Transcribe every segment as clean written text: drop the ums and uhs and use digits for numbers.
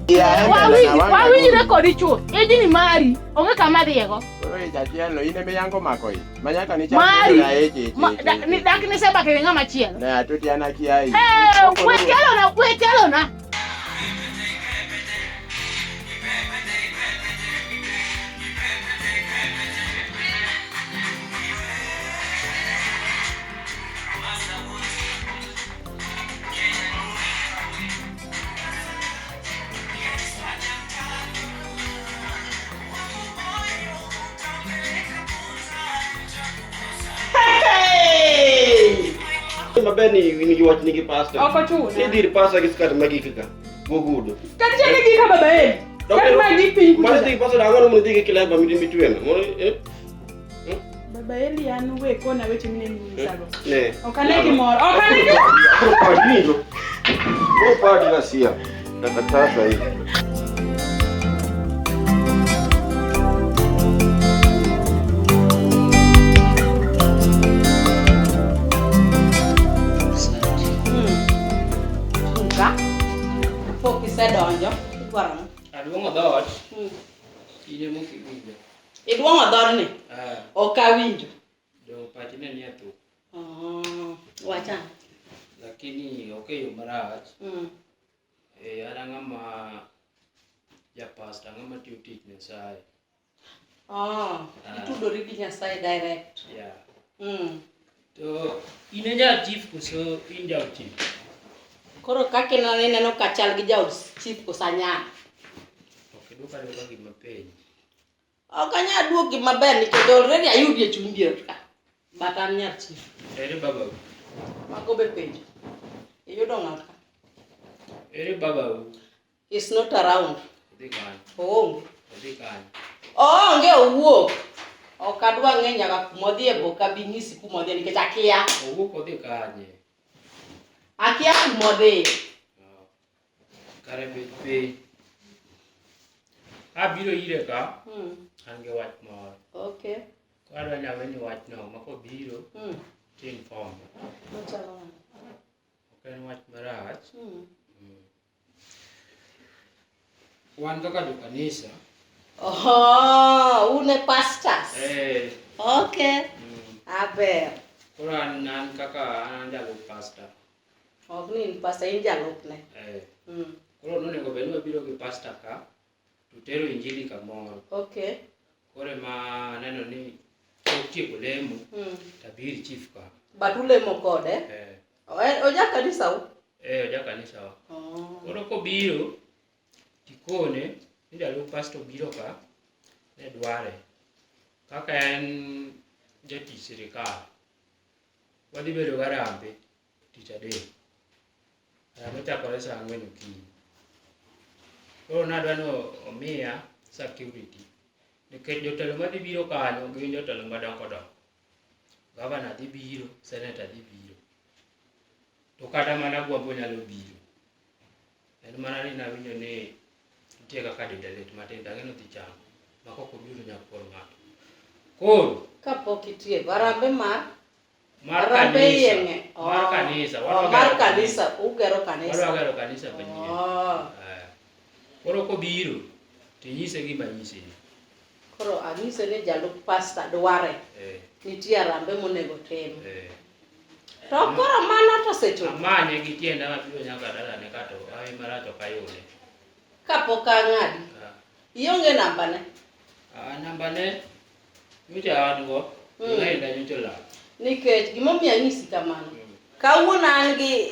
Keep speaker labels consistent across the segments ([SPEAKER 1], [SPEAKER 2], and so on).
[SPEAKER 1] Wawinjre kodi chuth. Ijni mari, onge kama dhiego.
[SPEAKER 2] Koro ich achiel no in ema iyango mako ich. Ma nyaka ni chak
[SPEAKER 1] Mari.
[SPEAKER 2] na ich ich.
[SPEAKER 1] Ma, da, ni dak ni sebake gi ng'ama chielo.
[SPEAKER 2] Ne atuti an akia ich.
[SPEAKER 1] Eh, we telona, we telona.
[SPEAKER 3] Maber ni in gi wach nigi pasta.
[SPEAKER 4] Ok ochuno.
[SPEAKER 3] Idhi ir pasta gi skat magik ka. Gogudo.
[SPEAKER 4] Kata chane gi ka baba en. Kata ma gi piny
[SPEAKER 3] Mano
[SPEAKER 4] kucha.
[SPEAKER 3] idhi pasta ang'o mondo idhi gi kilemba mitweno. Mondo eh
[SPEAKER 4] Baba Eli an we kona weche mineno nyisago.
[SPEAKER 3] ne.
[SPEAKER 4] Ok ane gimoro. Ok ane gimoro.
[SPEAKER 3] Koro padi winjo. Koro padi nasia. Takataka hii.
[SPEAKER 5] Ka pok isedonjo, idwaro ang'o?
[SPEAKER 6] Aduong'o dhoot. In ema ok iwinjo.
[SPEAKER 5] Iduong'o dhoodni?
[SPEAKER 6] Ah.
[SPEAKER 5] Ok awinjo.
[SPEAKER 6] Donge pachi ne nie thum.
[SPEAKER 5] Oh, wacha.
[SPEAKER 6] Lakini ok e yo marach. Eh, an ang'ama japasta, ang'ama tiyo tich Nyasaye.
[SPEAKER 5] Oh, itudori gi Nyasaye direct.
[SPEAKER 6] Yeah.
[SPEAKER 5] To
[SPEAKER 6] in e ja chief koso in jaod chief?
[SPEAKER 5] Koro kaka ineno ineno ka chal gi jaod chief koso anyal?
[SPEAKER 6] Ok idwok adwoka gima penji.
[SPEAKER 5] Ok anyal duoki maber nikech already ayudi e chuny dier ka. But an nyar chief.
[SPEAKER 6] Ere babau?
[SPEAKER 5] Mago be penjo. Iyudo ng'ato ka?
[SPEAKER 6] Ere babau?
[SPEAKER 5] He's not around.
[SPEAKER 6] Odhi kanye?
[SPEAKER 5] Oonge.
[SPEAKER 6] Odhi kanye?
[SPEAKER 5] Oonge owuok. Ok adwa ng'e nyaka kumodhiye be ok abi nyisi kumodhiye nikech akia.
[SPEAKER 6] Owuok odhi kanye?
[SPEAKER 5] Akia kumodhiye.
[SPEAKER 6] Kare bed piny. Abiro ire ka, an gi wach moro.
[SPEAKER 5] Okay.
[SPEAKER 6] Koro adwa ni aweni wachno ma kobiro, to inform.
[SPEAKER 5] Machalo nade?
[SPEAKER 6] Ok en wach marach. Wan kaka jokanisa.
[SPEAKER 5] Oho, un e pastors.
[SPEAKER 6] Eh.
[SPEAKER 5] Okay. Aber.
[SPEAKER 6] Koro an an kaka an jalup pastor.
[SPEAKER 5] Ok ni in pastor, in jalupne.
[SPEAKER 6] Eh. Koro nonego bed ni wabiro gi pastor ka to tero injili kamoro.
[SPEAKER 5] Okay.
[SPEAKER 6] Koro ema aneno ni tok tieko lemo to abir chief ka.
[SPEAKER 5] But ulemo kode?
[SPEAKER 6] Eh.
[SPEAKER 5] Oja kanisa u?
[SPEAKER 6] Eh, oja kanisa wa.
[SPEAKER 5] Oh.
[SPEAKER 6] Koro kobiro tikone ni jalup pastor obiro ka ne dware. Kaka en jatich sirikal, wadhi bedo gi harambee tich adek. Harambee chakore saa ang'wen okinyi. Koro nadwa ni omiya security nikech jotelo madhi biro kanyo gin jotelo madongo dongo. Gavana dhi biro, senator dhi biro. To kata mana Agwambo nyalo biro. En mana ni nawinjo ni nitie kaka dende lit matin to ang'e ni odhi chango. Ma kok obiro nyaka kor ng'ato. Koro
[SPEAKER 5] Kapok itieko, harambee mar?
[SPEAKER 6] Mar
[SPEAKER 5] Harambee
[SPEAKER 6] kanisa.
[SPEAKER 5] iye ng'e.
[SPEAKER 6] Mar
[SPEAKER 5] Oh.
[SPEAKER 6] kanisa.
[SPEAKER 5] Oh,
[SPEAKER 6] Wadwa
[SPEAKER 5] mar
[SPEAKER 6] gero
[SPEAKER 5] kanisa, ugero kanisa.
[SPEAKER 6] Wadwa gero kanisa manyien.
[SPEAKER 5] Oh.
[SPEAKER 6] Eh. Koro kobiro to inyise gima anyiseni.
[SPEAKER 5] Koro anyise ni jalup pasta dware.
[SPEAKER 6] Eh.
[SPEAKER 5] Nitie harambee monego tim.
[SPEAKER 6] Eh.
[SPEAKER 5] To koro mano to osechopo.
[SPEAKER 6] Amanye gi tienda mabiro nyaka dalane ka to hawi marach ok ayude.
[SPEAKER 5] Kapok ang'adi.
[SPEAKER 6] Ah.
[SPEAKER 5] Ionge nambane?
[SPEAKER 6] Ah, nambane nyocha an go. Ng'enda nyocha olal.
[SPEAKER 5] Nikech gimomiyo anyisi kamano. Kawuono an gi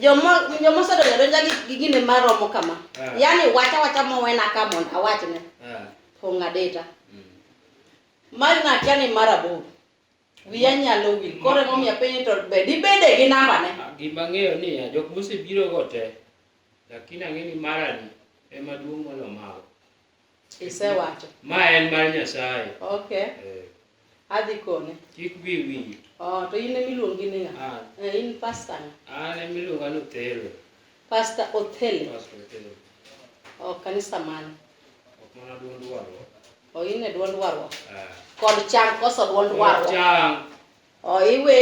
[SPEAKER 5] joma joma osedonjo adonja gi gi gine maromo kama.
[SPEAKER 6] Ah.
[SPEAKER 5] Yaani wacha wacha mowena ka mondo awachne.
[SPEAKER 6] Ah.
[SPEAKER 5] Pong' adita. Mari nakia ni mar aboro. Wiya nyalo wil. Koro emomiyo apenji to be dibede gi nambane?
[SPEAKER 6] Ah, Gima ang'eyo ni ya, jok mosebiro go te, lakini ang'e ni marani ema duong' molo mago.
[SPEAKER 5] Isewacho.
[SPEAKER 6] Ma en mar Nyasaye.
[SPEAKER 5] Okay.
[SPEAKER 6] Eh,
[SPEAKER 5] Adhi kone.
[SPEAKER 6] kik wi wiyi.
[SPEAKER 5] Oh, to in emiluongi ni ng'a?
[SPEAKER 6] An.
[SPEAKER 5] Eh, in pastor ng'a?
[SPEAKER 6] An emiluonga ni Othelo.
[SPEAKER 5] Pastor Othele.
[SPEAKER 6] Pastor Othelo.
[SPEAKER 5] Oh, kanisa mane?
[SPEAKER 6] Ok mana duond warruok.
[SPEAKER 5] Oh, in e duond warruok.
[SPEAKER 6] Ah.
[SPEAKER 5] Kod chang koso duond
[SPEAKER 6] Kod
[SPEAKER 5] warruok?
[SPEAKER 6] chang.
[SPEAKER 5] Oh, iwe,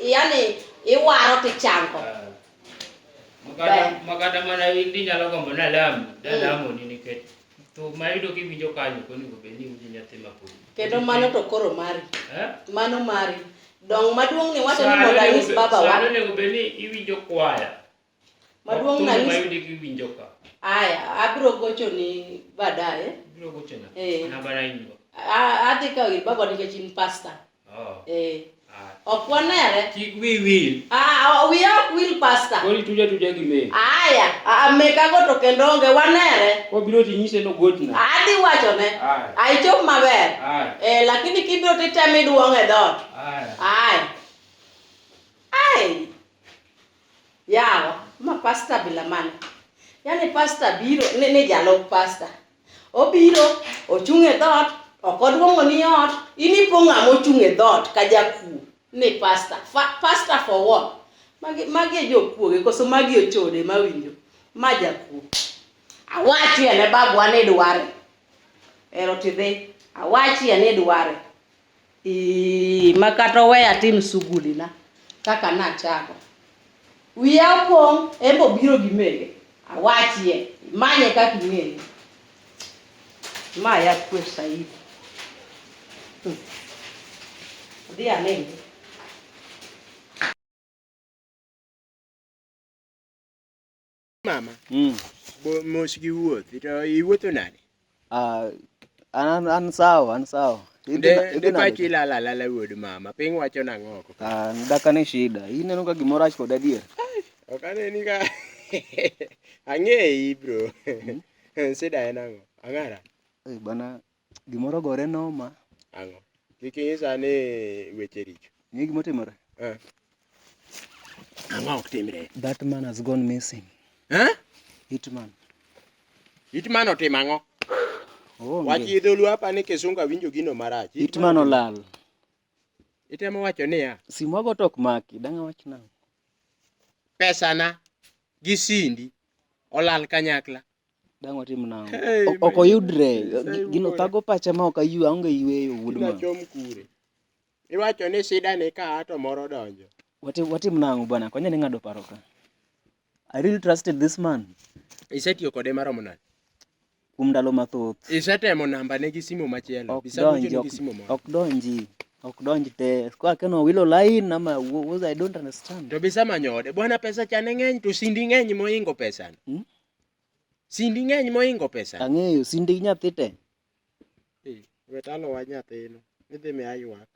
[SPEAKER 5] yani iwaro tichango.
[SPEAKER 6] Ah. Makata makata mana in dinyalo gombo ni alam, dalamoni nikech thum ma iyudo kiwinjo kanyo ok onego bed ni iwinjo nyathi ma pod.
[SPEAKER 5] Kendo mano to koro mari.
[SPEAKER 6] Eh?
[SPEAKER 5] Mano mari. Dong maduong' ni wacho ni
[SPEAKER 6] Sani
[SPEAKER 5] mondo
[SPEAKER 6] onego
[SPEAKER 5] anyis
[SPEAKER 6] bed-
[SPEAKER 5] babawa.
[SPEAKER 6] Sani onego bed ni iwinjo kwaya.
[SPEAKER 5] Maduong'
[SPEAKER 6] Thum
[SPEAKER 5] nanyis
[SPEAKER 6] ma iyudo kiwinjo ka.
[SPEAKER 5] Aya, abiro gochoni baadaye.
[SPEAKER 6] Ibiro gochona.
[SPEAKER 5] Eh.
[SPEAKER 6] Namba na in go.
[SPEAKER 5] Adhi kawo ir baba nikech in pasta.
[SPEAKER 6] Oh.
[SPEAKER 5] Eh.
[SPEAKER 6] Ah.
[SPEAKER 5] Ok wanere.
[SPEAKER 6] Kik wiyi wil.
[SPEAKER 5] Ah, wiya ok wil pasta.
[SPEAKER 6] Koro ituja tuja gi me.
[SPEAKER 5] Aya, ah, mekago to kendo onge wanere.
[SPEAKER 6] Kobiro tinyise nogochna.
[SPEAKER 5] Adhi wachone.
[SPEAKER 6] Aya.
[SPEAKER 5] Aichop maber.
[SPEAKER 6] Aya.
[SPEAKER 5] Eh, lakini kibiro titemo iduong' e dhoot.
[SPEAKER 6] Aya.
[SPEAKER 5] Ai. Ai. Yawa, ma pasta bila mane. Yaani pasta biro, ni jalup pasta. Obiro, ochung' e dhoot, ok oduong'o ni ot, in ipo ng'ama ochung' e dhoot ka jakuo. Ni pasta. Pasta for what? Magi, magi e jokuoge, koso magi ochode mawinjo. Ma jakuo. Awachie ne babwa ni dware. Ero tidhi. Awachie ni dware. Ii, ma kata oweya atim suguli na kaka nachako. Wiya opong', en be obiro gi mege. Awachie, imanye kaka ing'eye. Ma ya kwe saidi. Adhi aninde.
[SPEAKER 2] Mama, mos gi wuoth, to iwuotho nade?
[SPEAKER 7] Ah, an sawa, an sawa.
[SPEAKER 2] De pachi lala lala wuod mama, piny wacho nang'o oko?
[SPEAKER 7] Ah, daka ne shida. Ineno ka gimoro rach kod adier.
[SPEAKER 2] Ok aneni ka ang'eyi bro. Shida en ang'o? Ang'ara?
[SPEAKER 7] Eh, bana, gimoro gore noma.
[SPEAKER 2] Ang'o? Kik inyisa ni weche richo.
[SPEAKER 7] Ing'e gima otimore?
[SPEAKER 2] Eh. Ang'o ok timre?
[SPEAKER 7] That man has gone missing.
[SPEAKER 2] Eh?
[SPEAKER 7] Hitman.
[SPEAKER 2] Hitman otimo ang'o?
[SPEAKER 7] Oonge.
[SPEAKER 2] Wach gi dholuo apa ni kisungu awinjo gino marach.
[SPEAKER 7] Hitman olal.
[SPEAKER 2] Itemo wacho niya,
[SPEAKER 7] Simu wago to ok maki, dang' awach nang'o?
[SPEAKER 2] pesana gi sindi olal kanyakla.
[SPEAKER 7] Dang' watim nang'o?
[SPEAKER 2] Hey,
[SPEAKER 7] Ok oyudre.
[SPEAKER 2] Nyasaye
[SPEAKER 7] Gino
[SPEAKER 2] wuora.
[SPEAKER 7] thago pacha ma ok aywe, aonge yweyo wuod ma.
[SPEAKER 2] Inachom kure. Iwacho ni shida ni ka to moro donjo.
[SPEAKER 7] Watim nang'o bwana? Konya ni ng'ado paro ka. I really trusted this man
[SPEAKER 2] Isetiyo kode maromo nade?
[SPEAKER 7] kuom ndalo mathoth.
[SPEAKER 2] Isetemo namba ne gi simu machielo.
[SPEAKER 7] Ok
[SPEAKER 2] Bisagochone
[SPEAKER 7] donji,
[SPEAKER 2] gi simu moro.
[SPEAKER 7] ok donji. Ok donj te. Kwa keno wilo line ama was I don't understand.
[SPEAKER 2] To bisemanyo ode. Bwana pesa cha ne ng'eny to sindi ng'eny moingo pesano. Sindi ng'eny moingo pesa.
[SPEAKER 7] Ang'eyo sindi nyathi te.
[SPEAKER 2] We talo wa nyathino. Idhi miya ywak.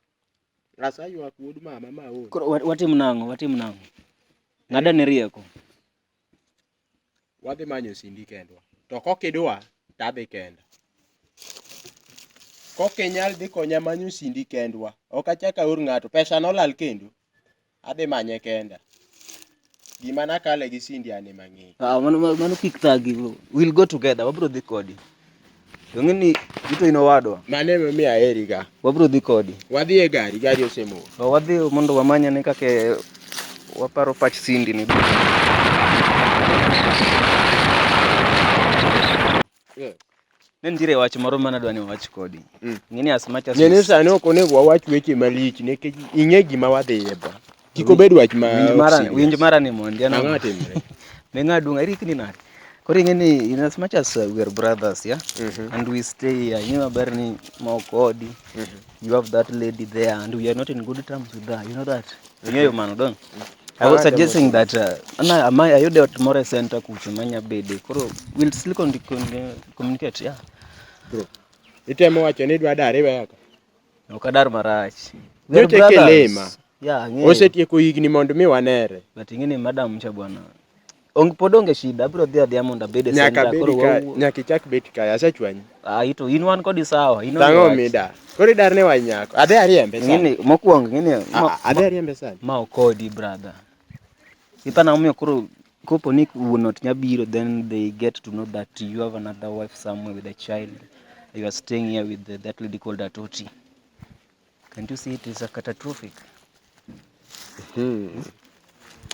[SPEAKER 2] Aseywak wuod mama ma aol.
[SPEAKER 7] Koro watim nang'o? Watim nang'o? Ng'ada ne rieko.
[SPEAKER 2] Wadhi manyo sindi kendwa. To kokidwa, tadhi kenda. Kokinyal dhi konya manyo sindi kendwa. Ok achak aor ng'ato. Pesa nolal kendo. Adhi manye kenda. Gima nakale gi sindi an ema ang'eyo.
[SPEAKER 7] Ah, mano kik thagi. We'll go together. Wabro dhi kodi. Dong' ni ito in owadwa.
[SPEAKER 2] Mano emomiyo aheri ga.
[SPEAKER 7] Wabro dhi kodi.
[SPEAKER 2] Wadhi e gari, gari osemor.
[SPEAKER 7] To wadhi mondo wamanyane kaka waparo pach Cindy ni. Ne nitiere wach moro mane adwa ni wawach kodi. Ing'e ni as much as
[SPEAKER 2] Ng'e ni sani ok onego wawach weche malich nikech ing'e gima wadhiye ba. Kik obed wach ma
[SPEAKER 7] winj mara ni mondi an
[SPEAKER 2] Ang'o timre?
[SPEAKER 7] Ne ng'a duong' arikni nade? Koro ing'e ni in as much as we are brothers, yeah? And we stay here. Ing'e maber ni ma ok odi. You have that lady there and we are not in good terms with her. You know that? Ing'eyo mano dong'? I was suggesting that ana ama ayude ot moro e center kucho manya bede. Koro we'll still communicate, yeah.
[SPEAKER 2] Bro. Itemo wacho ni idwa dar iweya ka.
[SPEAKER 7] Ok adar marach. We are
[SPEAKER 2] Nyocha
[SPEAKER 7] brothers.
[SPEAKER 2] kilima.
[SPEAKER 7] Yeah, ang'eyo.
[SPEAKER 2] Osetieko higni mondo mi wanere.
[SPEAKER 7] But ing'e ni madam cha bwana. Ong pod onge shida, abiro dhi adhiya mondo abed e
[SPEAKER 2] Nyaka
[SPEAKER 7] center.
[SPEAKER 2] bed
[SPEAKER 7] Koro
[SPEAKER 2] ka,
[SPEAKER 7] wawuo.
[SPEAKER 2] nyaka ichak bet kae, asechwanyi.
[SPEAKER 7] Ah, ito in wan kodi sawa. In onge
[SPEAKER 2] Tang'o
[SPEAKER 7] wach.
[SPEAKER 2] midar. Koro idar ne wach nyako. Adhi ariembe sani.
[SPEAKER 7] Ing'e ni mokwongo ing'e ni
[SPEAKER 2] Adhi ariembe sani.
[SPEAKER 7] ma okodi brother. Ipana omiyo koro kopo ni wuon ot nya biro then they get to know that you have another wife somewhere with a child. You are staying here with that lady called Atoti. Can't you see it is a catastrophic?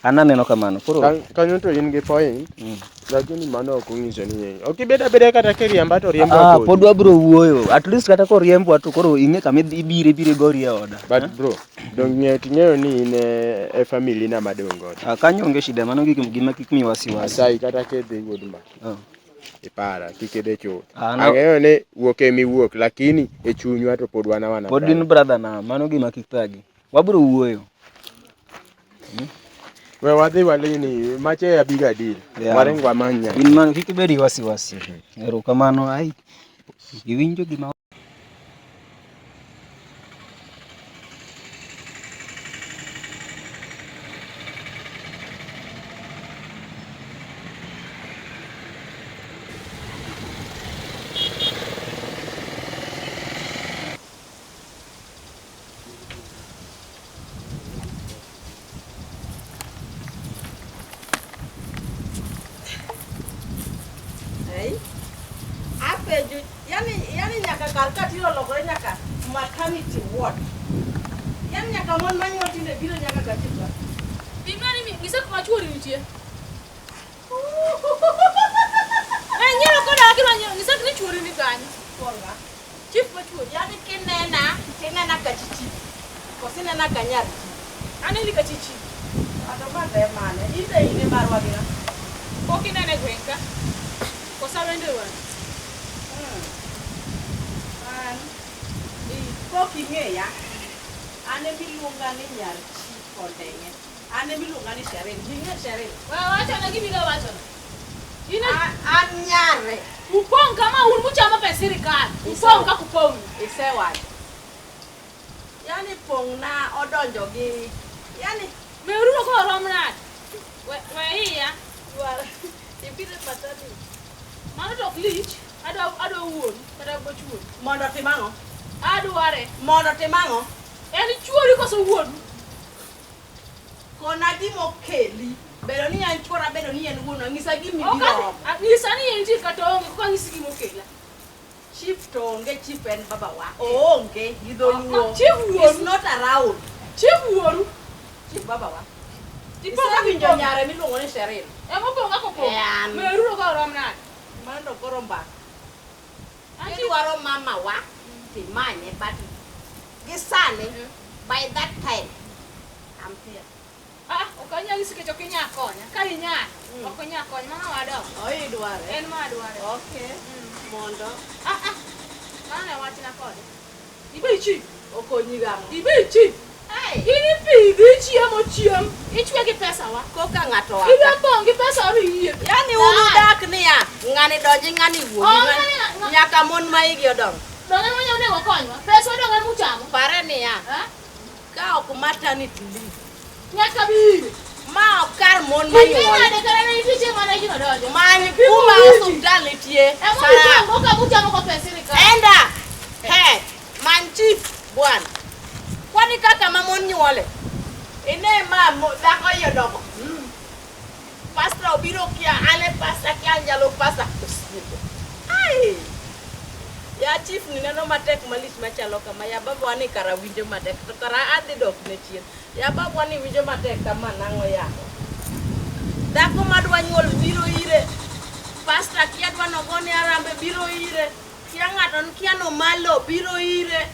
[SPEAKER 7] An aneno kamano. Koro
[SPEAKER 2] Kanyo to in gi point.
[SPEAKER 7] Mm.
[SPEAKER 2] Lakini mano ok onyiso ni ok ibed abeda kata kiriemba to riembo
[SPEAKER 7] Ah,
[SPEAKER 2] kodi.
[SPEAKER 7] pod wabiro wuoyo. At least kata koriembwa to koro ing'e kama ibire ibire gori e oda.
[SPEAKER 2] But bro, dong ng'eyo ting'eyo ni in e, e family na madong' godo.
[SPEAKER 7] Ah, kanyo onge shida, mano gik gima kik mi wasiwasi.
[SPEAKER 2] Asayi kata kidhi wuod ma.
[SPEAKER 7] Ah.
[SPEAKER 2] Ipara, kik idhi chuth.
[SPEAKER 7] Ah, no.
[SPEAKER 2] Ang'eyo ni wuok emiwuok, lakini e chunywa to pod wan awana.
[SPEAKER 7] Pod in brother na, mano gima kik thagi. Wabiro wuoyo.
[SPEAKER 2] We wadhi walini, mache a bigger deal.
[SPEAKER 7] Yeah.
[SPEAKER 2] Waring wamany nyaka.
[SPEAKER 7] In mano kik ibed gi wasiwasi. Erokamano ai. Iwinjo gima
[SPEAKER 5] Ei? Apenjo, yani, yani nyaka kar ka tinde olokore nyaka maternity ward. Yani nyaka mon manyuol tinde biro nyaka ka chika.
[SPEAKER 1] Pimna ni ng'isa kuma chuori nitie. Eh, nyiero koda akidwa nyiero, ng'isa ni chuori ni kanye.
[SPEAKER 5] Konga.
[SPEAKER 1] Chief ma chuori.
[SPEAKER 5] Yani kinena, tinena ka chichi. Koso inena ka nyar chi.
[SPEAKER 1] Aneni ka chichi.
[SPEAKER 5] Ato ma to e mane? Ite ine marwa gi ng'a?
[SPEAKER 1] Pok inene e gweng' ka. Koso awendo e wang'i.
[SPEAKER 5] An, pok ing'eya. An emiluonga ni nyar chi Ondeng'e. An emiluonga ni Sheryl. Ing'e Sheryl?
[SPEAKER 1] We wachona gima idwa wachona. In e-
[SPEAKER 5] An nyare.
[SPEAKER 1] Upong' kama un muchamo pes sirikal. Upong' kaka upong'.
[SPEAKER 5] Isewacho. Yani pong'na odonjo gi yani
[SPEAKER 1] Meuru koro rom nade? We we iya.
[SPEAKER 5] dwar ibiro maternity
[SPEAKER 1] Mano to ok lich. Adwa adwa wuonu kata go chuori.
[SPEAKER 5] mondo otim ang'o?
[SPEAKER 1] Adware.
[SPEAKER 5] Mondo otim ang'o?
[SPEAKER 1] En chuori koso wuonu?
[SPEAKER 5] Kona gima okeli. Bedo ni en chuora, bedo ni en wuonwa, nyisa gima
[SPEAKER 1] Ok
[SPEAKER 5] ibiro
[SPEAKER 1] adhi-
[SPEAKER 5] omo.
[SPEAKER 1] a- Nyisa ni entie kata oonge koka anyisi gima okela.
[SPEAKER 5] Chief to onge, chief en babawa. Oonge gi dholuo.
[SPEAKER 1] Ah, chief wuoru.
[SPEAKER 5] Is not around.
[SPEAKER 1] Chief wuoru.
[SPEAKER 5] Chief babawa.
[SPEAKER 1] Ipong' kaka
[SPEAKER 5] Isewinjo
[SPEAKER 1] ipong'.
[SPEAKER 5] nyare miluongo ni Sheryl.
[SPEAKER 1] Ema opong' kaka opong'.
[SPEAKER 5] Eh, an.
[SPEAKER 1] Meuru koro rom nade?
[SPEAKER 5] Mano to koro mbaka.
[SPEAKER 1] An chief-
[SPEAKER 5] Idwaro mamawa, timanye, but gi sani, by that time, I'm here.
[SPEAKER 1] Ah, ok anyal nyisi nikech ok inyal konya. Ka inyal, ok inyal konya. Mano wadok.
[SPEAKER 5] Oh, idware.
[SPEAKER 1] En ma adware.
[SPEAKER 5] Okay. Mondo
[SPEAKER 1] Ah, ah. Mano ne wachna kode. Ibe ichi.
[SPEAKER 5] okonyi gang'o?
[SPEAKER 1] Ibe ichi.
[SPEAKER 5] Hey,
[SPEAKER 1] In ipidhi, ichiemo chiem. Ichwe gi pesawa.
[SPEAKER 5] koka ng'ato oa
[SPEAKER 1] Idwa
[SPEAKER 5] ka.
[SPEAKER 1] pong' gi pesawa miyie.
[SPEAKER 5] Yani un udak niya, ng'ani donji ng'ani wuogi.
[SPEAKER 1] Oh,
[SPEAKER 5] ng'ani-
[SPEAKER 1] ng'ani-
[SPEAKER 5] Nyaka mon ma igi odongo.
[SPEAKER 1] Donge ema onego konywa. Peswa donge ema uchamo.
[SPEAKER 5] Pare niya,
[SPEAKER 1] Ah?
[SPEAKER 5] ka ok maternity leave,
[SPEAKER 1] Nyaka bi ire.
[SPEAKER 5] ma ok kar mon ma
[SPEAKER 1] Ing'e
[SPEAKER 5] nyuol.
[SPEAKER 1] nade kata ne nitie chieng' mane gino donjo.
[SPEAKER 5] Many
[SPEAKER 1] Pimo
[SPEAKER 5] kuma
[SPEAKER 1] wiji.
[SPEAKER 5] osuptal nitie.
[SPEAKER 1] Ema
[SPEAKER 5] Sara,
[SPEAKER 1] upong' kaka uchamo go pes sirikal.
[SPEAKER 5] enda, he, many chief bwana. Kwani kaka ma mon nyuole? Ine ma dhako iye odongo. Pastor obiro kia, an e pastor kia an jalup pastor. Osiepe. Ai! Ya chief ni neno matek malich machalo kama. Ya babwa ni kara winjo matek. To kara adhi dok ne chien. Ya babwa ni winjo matek kama nang'o yawa. Dhako madwa nyuol biro ire. Pastor kia dwa nogone arambe biro ire. Kia ng'ato kia nomalo biro ire.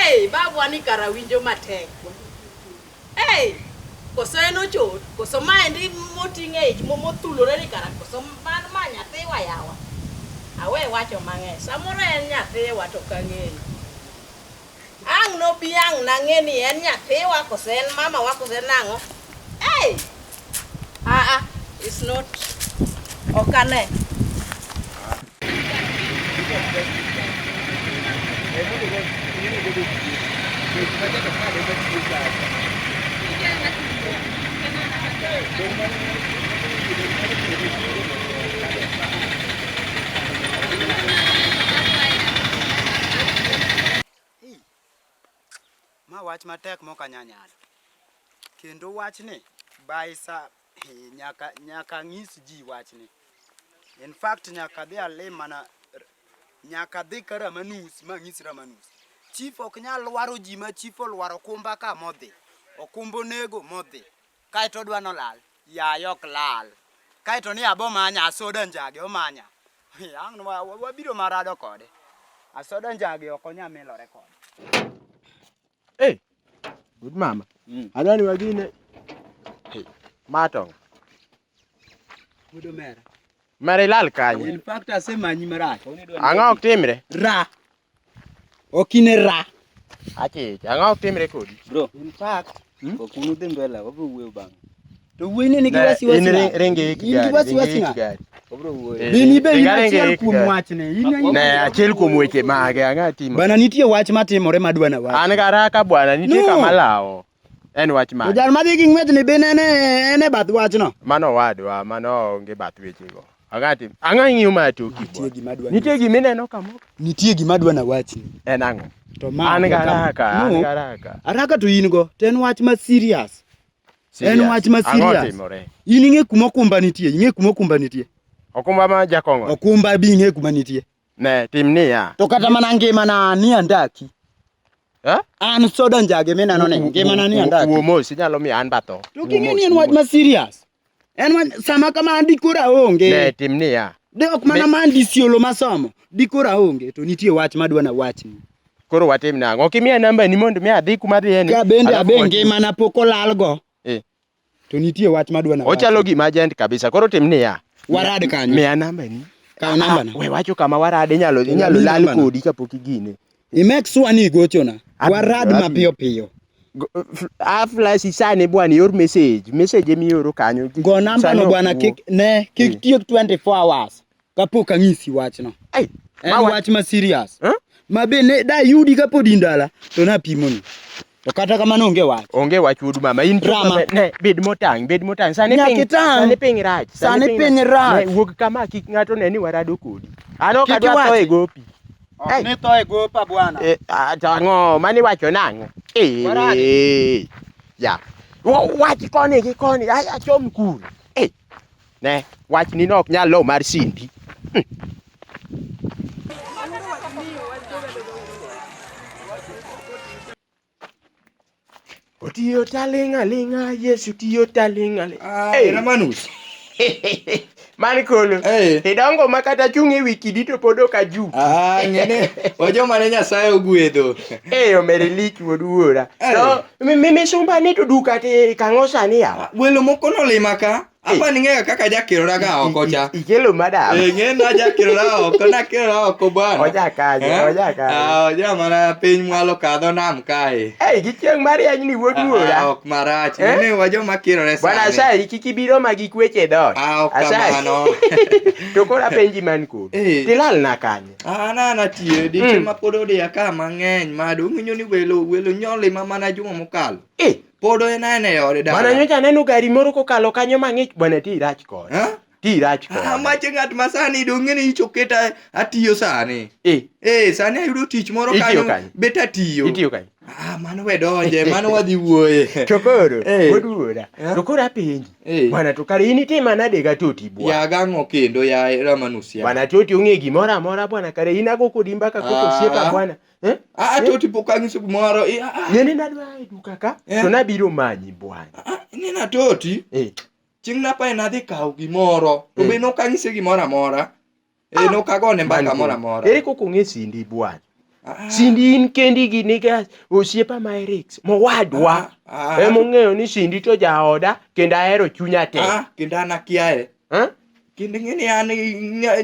[SPEAKER 5] Ei, babwa ni kara winjo matek. Ei, koso en ochot, koso maendi moting'o e ich mothulore ni kara koso man ma nyathiwa yawa. Awe wacho mang'eny. Samoro en nyathiwa to ok ang'eyo. Ang' nobi ang' nang'e ni en nyathiwa koso en mamawa koso en nang'o. Ei! Ah ah, it's not. Ok ane.
[SPEAKER 8] Ma wach matek mok anya nyalo. Kendo wachni by sa nyaka nyaka ng'is ji wachni. In fact nyaka adhi alim mana nyaka adhi ka Ramanus ma anyis Ramanus. Chief ok nyal lwaro ji ma chief olwaro okumba ka modhi. Okumba onego modhi. Kaeto odwa nolal. Yaye ok lal. Kaeto ni abo manya asoda njage omanya. Ang' wabiro marado kode. Asoda njage ok onya milore kode.
[SPEAKER 2] Hey, good mama. Adwa ni wagine. Hey, matong.
[SPEAKER 8] Wuod omera.
[SPEAKER 2] Mera ilal kanye?
[SPEAKER 8] In fact asemanyi marach.
[SPEAKER 2] Ang'o ok timre?
[SPEAKER 8] Ra. Ok ine ra.
[SPEAKER 2] Achich, ang'o ok timre kodi?
[SPEAKER 7] Bro,
[SPEAKER 8] In fact,
[SPEAKER 7] ok un udhi mbele, wabro wuoyo bang'e.
[SPEAKER 8] To wuoyi ni nigi
[SPEAKER 2] Ne,
[SPEAKER 8] wasiwasi
[SPEAKER 2] in
[SPEAKER 8] nade?
[SPEAKER 2] ringi ik
[SPEAKER 8] In gi
[SPEAKER 2] gari, ringi
[SPEAKER 8] wasiwasi
[SPEAKER 2] ik
[SPEAKER 8] nade?
[SPEAKER 2] gari.
[SPEAKER 7] Wabro wuoyo.
[SPEAKER 2] Eh,
[SPEAKER 8] Be ni be in
[SPEAKER 2] ringa ringi
[SPEAKER 8] achiel
[SPEAKER 2] ik
[SPEAKER 8] kuom
[SPEAKER 2] gari.
[SPEAKER 8] wachne. In
[SPEAKER 2] Ne, achiel kuom weche mage, ang'o timo?
[SPEAKER 8] Bana nitie wach matimore madwa na wach.
[SPEAKER 2] An garaka bwana, nitie
[SPEAKER 8] No.
[SPEAKER 2] kama lawo. En wach
[SPEAKER 8] To
[SPEAKER 2] mane?
[SPEAKER 8] jal madhi gi ng'wechni be ne en e bath wachno.
[SPEAKER 2] Mano owadwa, mano onge bath wechego. Ang'o tim? Ang'o ing'iyo ma toki
[SPEAKER 8] Nitie
[SPEAKER 2] bwana?
[SPEAKER 8] gima adwa
[SPEAKER 2] Nitie gima ineno kamoro?
[SPEAKER 8] Nitie gima adwa na wachni.
[SPEAKER 2] En ang'o?
[SPEAKER 8] To ma
[SPEAKER 2] An garaka, an
[SPEAKER 8] No.
[SPEAKER 2] garaka.
[SPEAKER 8] Haraka to in go, to en wach ma serious.
[SPEAKER 2] Serious.
[SPEAKER 8] En wach ma
[SPEAKER 2] Ang'o
[SPEAKER 8] serious.
[SPEAKER 2] timore?
[SPEAKER 8] In ing'e kuma okumba nitie, ing'e kuma okumba nitie.
[SPEAKER 2] Okumba ma jakong'o.
[SPEAKER 8] Okumba bi ing'e kuma nitie.
[SPEAKER 2] Ne, tim niya.
[SPEAKER 8] To kata mana ngimana ni andaki.
[SPEAKER 2] Eh?
[SPEAKER 8] An soda njage mineno ni ngimana ni andaki.
[SPEAKER 2] Wuo mos, inyalo miyo an batho.
[SPEAKER 8] To king'e ni en wach ma serious. En wach sama kama an dikoro aonge.
[SPEAKER 2] Ne, tim niya.
[SPEAKER 8] De ok mana mandi siolo masomo, dikoro aonge to nitie wach madwa na wachni.
[SPEAKER 2] Koro watim nang'o? Ok imiya namba ni mondo mi adhi kuma adhiye ni.
[SPEAKER 8] Ka bende
[SPEAKER 2] alafu
[SPEAKER 8] abe
[SPEAKER 2] watu-
[SPEAKER 8] ngimana pok olalgo.
[SPEAKER 2] Eh.
[SPEAKER 8] To nitie wach madwa na
[SPEAKER 2] Ochalo
[SPEAKER 8] wachni.
[SPEAKER 2] gima agent kabisa. Koro tim niya.
[SPEAKER 8] Warad kanyo.
[SPEAKER 2] Miya namba ni.
[SPEAKER 8] Kaw namba na.
[SPEAKER 2] We wacho kama warad inyalo
[SPEAKER 8] To
[SPEAKER 2] inyalo
[SPEAKER 8] nami
[SPEAKER 2] lal
[SPEAKER 8] namba na.
[SPEAKER 2] kodi kapok igine.
[SPEAKER 8] I make sure ni igochona.
[SPEAKER 2] Abiro,
[SPEAKER 8] Warad
[SPEAKER 2] abiro.
[SPEAKER 8] mapiyo piyo.
[SPEAKER 2] A flash sani bwana ior message. Message emioro kanyo.
[SPEAKER 8] Go namba
[SPEAKER 2] Sani
[SPEAKER 8] no
[SPEAKER 2] ok
[SPEAKER 8] bwana
[SPEAKER 2] wuo.
[SPEAKER 8] kik ne kik
[SPEAKER 2] Eh.
[SPEAKER 8] tiek 24 hours kapok ang'isi wachno.
[SPEAKER 2] Ai,
[SPEAKER 8] En
[SPEAKER 2] ma wa-
[SPEAKER 8] wach ma serious.
[SPEAKER 2] Eh?
[SPEAKER 8] Ma be ne dayudi kapod in dala to napimoni. To kata kamano onge wach.
[SPEAKER 2] Onge wach wuod mama. In
[SPEAKER 8] Rama.
[SPEAKER 2] Ne, bed motang', bed motang'. Sani
[SPEAKER 8] Nyaka
[SPEAKER 2] piny
[SPEAKER 8] itang'.
[SPEAKER 2] sani piny rach.
[SPEAKER 8] Sani piny rach.
[SPEAKER 2] Ne, wuog kama kik ng'ato ne ni warado kodi. An ok
[SPEAKER 8] Kik
[SPEAKER 2] adwa tho
[SPEAKER 8] iwachi.
[SPEAKER 2] e gopi.
[SPEAKER 8] Ok ni tho e gopa bwana.
[SPEAKER 2] Eh, ah, to ang'o mani wacho nang'o? Eh,
[SPEAKER 8] Waradi.
[SPEAKER 2] ya. Wach koni gi koni, ai achom kure. Eh, ne, wachni no ok nyal lo mar Cindy. Otiyo taling' aling'a, Yesu tiyo taling' aling'a.
[SPEAKER 3] Ah,
[SPEAKER 2] Eh.
[SPEAKER 3] Ramanus.
[SPEAKER 2] Man kolo.
[SPEAKER 3] Eh.
[SPEAKER 2] Idongo ma kata chung' e wi kidi to pod ok ajuk.
[SPEAKER 3] Ah, ng'ene, wajoma ne Nyasaye ogwedho.
[SPEAKER 2] Eh, omere lich wuod wuora.
[SPEAKER 3] Eh.
[SPEAKER 2] To mi misumba ni to duka te kang'o sani yawa.
[SPEAKER 3] Welo moko nolima ka. Apa ni ng'eyo kaka jakirora ga oko cha.
[SPEAKER 2] Ikelo madam.
[SPEAKER 3] Eh, ng'e na jakirora oko, nakirora oko bwana.
[SPEAKER 2] Oja kanyo,
[SPEAKER 3] Eh?
[SPEAKER 2] oja kanyo.
[SPEAKER 3] Ah, oja mana piny mwalo kadho nam kae.
[SPEAKER 2] Eh, gi chieng' mar yany ni wuod
[SPEAKER 3] Ah,
[SPEAKER 2] wuora.
[SPEAKER 3] ok marach.
[SPEAKER 2] Eh?
[SPEAKER 3] Ng'e wajoma kirore sani.
[SPEAKER 2] Bwana Asayi kik ibiro ma gi kweche dhoot.
[SPEAKER 3] Ah, ok
[SPEAKER 2] Asayi.
[SPEAKER 3] kamano.
[SPEAKER 2] To koro apenji man kod.
[SPEAKER 3] Eh.
[SPEAKER 2] Tilal na kanye?
[SPEAKER 3] An an atiyo diche
[SPEAKER 2] Mm.
[SPEAKER 3] ma pod odiya ka mang'eny ma dong' ni welo welo nyolima mana juma mokalo.
[SPEAKER 2] Eh,
[SPEAKER 3] Pod en aena e ode dala.
[SPEAKER 2] bwana nyocha aneno gari moro kokalo kanyo mang'ich. Bwana ti rach kode.
[SPEAKER 3] Eh?
[SPEAKER 2] Ti rach
[SPEAKER 3] Ah,
[SPEAKER 2] kode.
[SPEAKER 3] mache ng'at ma sani dong' ng'e ni icho keta atiyo sani.
[SPEAKER 2] Eh,
[SPEAKER 3] Eh, sani ayudo tich moro
[SPEAKER 2] Itiyo
[SPEAKER 3] kanyo
[SPEAKER 2] kanyo?
[SPEAKER 3] bet atiyo.
[SPEAKER 2] itiyo kanye?
[SPEAKER 3] Ah, mano we donje, mano wadhi wuoye.
[SPEAKER 2] To koro,
[SPEAKER 3] Eh.
[SPEAKER 2] wuod wuora.
[SPEAKER 3] Eh?
[SPEAKER 2] To koro apenji.
[SPEAKER 3] Eh.
[SPEAKER 2] Bwana to kare in itima nade ga Toti bwana?
[SPEAKER 3] Ya gang'o kendo ya Ramanus ya.
[SPEAKER 2] Bwana Toti ong'e gimoro amora bwana kare in ago kodi mbaka koko osiepa
[SPEAKER 3] Ah.
[SPEAKER 2] bwana. Eh?
[SPEAKER 3] Ah, Toti pok ang'iso gimoro. Eh, ah, ah.
[SPEAKER 2] Nene nadwa e duka ka
[SPEAKER 3] Eh.
[SPEAKER 2] to nabiro manyi bwana.
[SPEAKER 3] Ah, nena Toti,
[SPEAKER 2] Eh.
[SPEAKER 3] chieng' napa nadhi kawo gimoro. To
[SPEAKER 2] Eh.
[SPEAKER 3] be nok ang'ise gimoro amora. Eh, nok agone mbaka
[SPEAKER 2] Man
[SPEAKER 3] moro
[SPEAKER 2] koro.
[SPEAKER 3] amora.
[SPEAKER 2] Ere kaka ong'e Cindy bwana?
[SPEAKER 3] Ah,
[SPEAKER 2] Cindy in kendi gi niga osiepa ma Erics mowadwa.
[SPEAKER 3] ah, ah,
[SPEAKER 2] Emong'eyo ni Cindy to jaoda kendo ahero chunya te.
[SPEAKER 3] ah, kendo an akiaye.
[SPEAKER 2] Eh?
[SPEAKER 3] Kendo ing'e ni an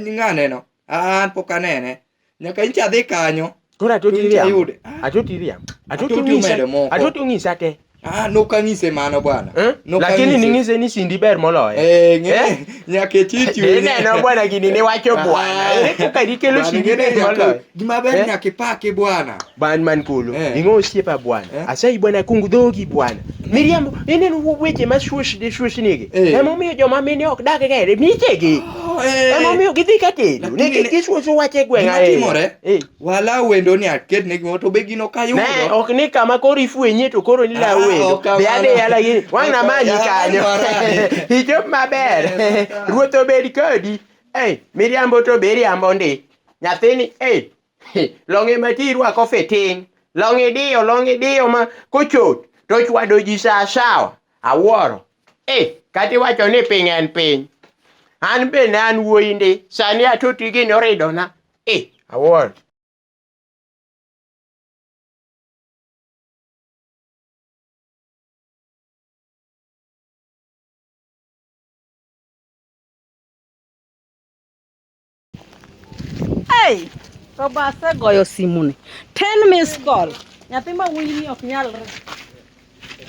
[SPEAKER 3] ng'aneno. An pok anene. Nyaka nyicha adhi kanyo.
[SPEAKER 2] Koro atoti
[SPEAKER 3] Nyicha
[SPEAKER 2] riambo.
[SPEAKER 3] ayude. Ah.
[SPEAKER 2] Atoti riambo. Atoti
[SPEAKER 3] Atoti
[SPEAKER 2] ong'isa.
[SPEAKER 3] omedo moko.
[SPEAKER 2] Atoti ong'isa te.
[SPEAKER 3] Ah, nok ang'ise mano bwana.
[SPEAKER 2] Eh?
[SPEAKER 3] Nok
[SPEAKER 2] Lakini
[SPEAKER 3] ang'ise.
[SPEAKER 2] ning'ise ni Cindy ber moloye.
[SPEAKER 3] Eh, ng'e
[SPEAKER 2] Eh?
[SPEAKER 3] nyaka ichich winye.
[SPEAKER 2] Ineno bwana gini ne wacho bwana. Ere kaka dikelo
[SPEAKER 3] Bwana,
[SPEAKER 2] Cindy
[SPEAKER 3] ing'e ni
[SPEAKER 2] ber
[SPEAKER 3] nyaka-
[SPEAKER 2] moloyo?
[SPEAKER 3] Gima ber
[SPEAKER 2] Eh?
[SPEAKER 3] nyaka ipaki bwana.
[SPEAKER 2] Ban man kolo.
[SPEAKER 3] Eh.
[SPEAKER 2] Ing'o osiepa bwana.
[SPEAKER 3] Eh.
[SPEAKER 2] Asayi bwana kung dhogi bwana. Miriambo ineno weche ma shuosh de shuoshnigi.
[SPEAKER 3] Eh.
[SPEAKER 2] Emomiyo joma mine ok dag kende michegi.
[SPEAKER 3] Oh, eh.
[SPEAKER 2] Emomiyo gidhi ka tedo.
[SPEAKER 3] Lakini
[SPEAKER 2] Nikech
[SPEAKER 3] ne-
[SPEAKER 2] gisuoso wach e gweng'
[SPEAKER 3] Gima
[SPEAKER 2] ahinya.
[SPEAKER 3] timore?
[SPEAKER 2] Eh.
[SPEAKER 3] Wala wendo ni aketne gimoro to be gino
[SPEAKER 2] Ne,
[SPEAKER 3] kayudo.
[SPEAKER 2] ok ni kama koro ifwenye to koro ni lawo
[SPEAKER 3] Ah,
[SPEAKER 2] wendo.
[SPEAKER 3] ok kamano.
[SPEAKER 2] Be adhi yala gini. Wang' na
[SPEAKER 3] Ok,
[SPEAKER 2] manyi
[SPEAKER 3] ya,
[SPEAKER 2] kanyo.
[SPEAKER 3] maradi.
[SPEAKER 2] Ichop maber. Ruoth obed kodi. Ei, miriambo to be iriambo ndi. Nyathini, ei, long'e ma ti irwako fiting. Long'e diyo, long'e diyo ma kochot to chwado ji saa sawa. Awuoro. Eh, kata iwacho ni piny en piny. An be ne an wuoyi ndi, sani atoti gini oridona. Eh, awuoro.
[SPEAKER 5] Hey, to ba asegoyo simu ni. 10 miss call. Nyathi ma wuoyi ni ok nyalre.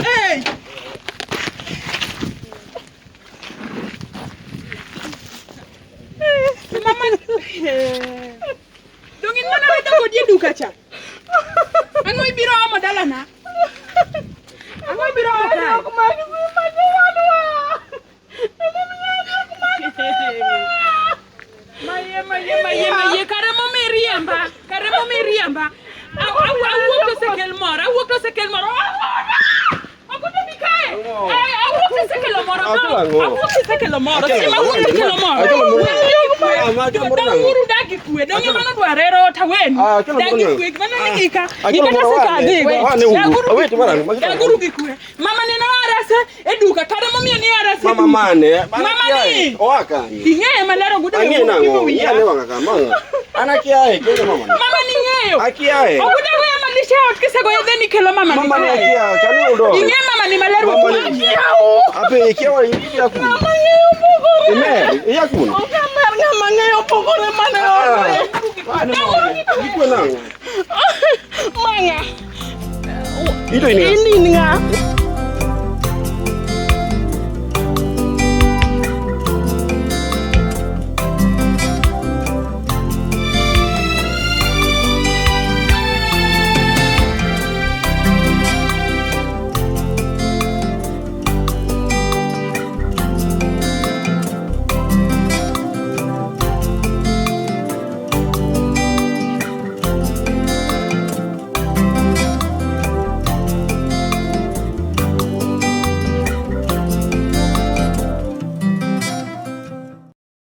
[SPEAKER 4] Hey! Mama, dong in mana rito kodi e duka cha. Ang'o ibiro omo dalana? Ang'o ibiro omo kae?
[SPEAKER 5] Ok mag sima jowadwa.
[SPEAKER 4] Maye, maye, maye, maye, kare momiriemba, kare momiriemba. Awuok to osekel moro, awuok to osekel moro. Ok obi kae. Awuok to osekelo moro. Awuok to osekelo moro. Sima awuok to osekelo moro. Danguru dagi kwe. Donge mano dwarero taweni. Dagi kwe. Mano ni gika. Gika to osekadhigo. Daguru gi kwe. Mama ne noarase e duka kare momiyo ni arase
[SPEAKER 9] Mama mane?
[SPEAKER 4] Mama ni.
[SPEAKER 9] Oa kanye?
[SPEAKER 4] Ing'eye maler ogudo
[SPEAKER 9] Ang'e nang'o? Ng'i ane wang'a ka mama. An akiaye kendo mama ni.
[SPEAKER 4] Mama ni ng'eyo.
[SPEAKER 9] Akiaye.
[SPEAKER 4] Ogudo weya malisha ot kisegoyo then ikelo mama ni.
[SPEAKER 9] Mama ni akia, chani udo.
[SPEAKER 4] Ing'e mama ni maler
[SPEAKER 9] Mama ni. Ape ikia wa ikia kuno. Mama ng'eyo pogore. Ime, iya kuno.
[SPEAKER 5] Ok amer ng'ama ng'eyo pogore mane ore.
[SPEAKER 9] Ikwe nang'o?
[SPEAKER 5] Mang'a.
[SPEAKER 9] Ito in ng'a?
[SPEAKER 5] In in ng'a?